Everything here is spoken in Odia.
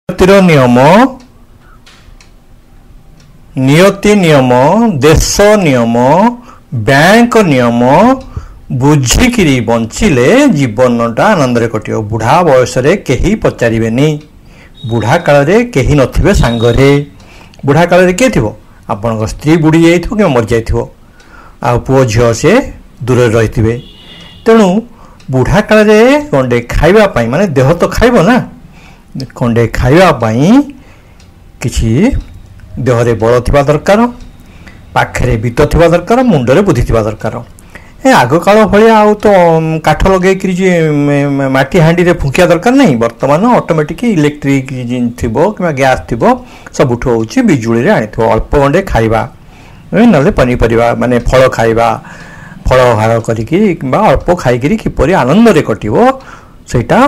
ନିୟତିର ନିୟମ, ନିୟତି ନିୟମ, ଦେଶ ନିୟମ, ବ୍ୟାଙ୍କ ନିୟମ ବୁଝିକିରି ବଞ୍ଚିଲେ ଜୀବନଟା ଆନନ୍ଦରେ କଟିବ। ବୁଢ଼ା ବୟସରେ କେହି ପଚାରିବେନି, ବୁଢ଼ା କାଳରେ କେହି ନଥିବେ ସାଙ୍ଗରେ। ବୁଢ଼ା କାଳରେ କିଏ ଥିବ? ଆପଣଙ୍କ ସ୍ତ୍ରୀ ବୁଢ଼ୀ ଯାଇଥିବ କିମ୍ବା ମରିଯାଇଥିବ, ଆଉ ପୁଅ ଝିଅ ସେ ଦୂରରେ ରହିଥିବେ। ତେଣୁ ବୁଢ଼ା କାଳରେ ଗଣ୍ଡେ ଖାଇବା ପାଇଁ, ମାନେ ଦେହ ତ ଖାଇବ ନା, ଗଣ୍ଡେ ଖାଇବା ପାଇଁ କିଛି ଦେହରେ ବଳ ଥିବା ଦରକାର, ପାଖରେ ବିତ ଥିବା ଦରକାର, ମୁଣ୍ଡରେ ବୁଦ୍ଧି ଥିବା ଦରକାର। ଏ ଆଗକାଳ ଭଳିଆ ଆଉ ତ କାଠ ଲଗେଇକିରି ଯେ ମାଟି ହାଣ୍ଡିରେ ଫୁଙ୍କିବା ଦରକାର ନାହିଁ। ବର୍ତ୍ତମାନ ଅଟୋମେଟିକ୍ ଇଲେକ୍ଟ୍ରିକ୍ ଥିବ କିମ୍ବା ଗ୍ୟାସ୍ ଥିବ, ସବୁଠୁ ହେଉଛି ବିଜୁଳିରେ ଆଣିଥିବ। ଅଳ୍ପ ଗଣ୍ଡେ ଖାଇବା, ନହେଲେ ପନିପରିବା ମାନେ ଫଳ ଖାଇବା, ଫଳ ହାର କରିକି କିମ୍ବା ଅଳ୍ପ ଖାଇକିରି କିପରି ଆନନ୍ଦରେ କଟିବ ସେଇଟା।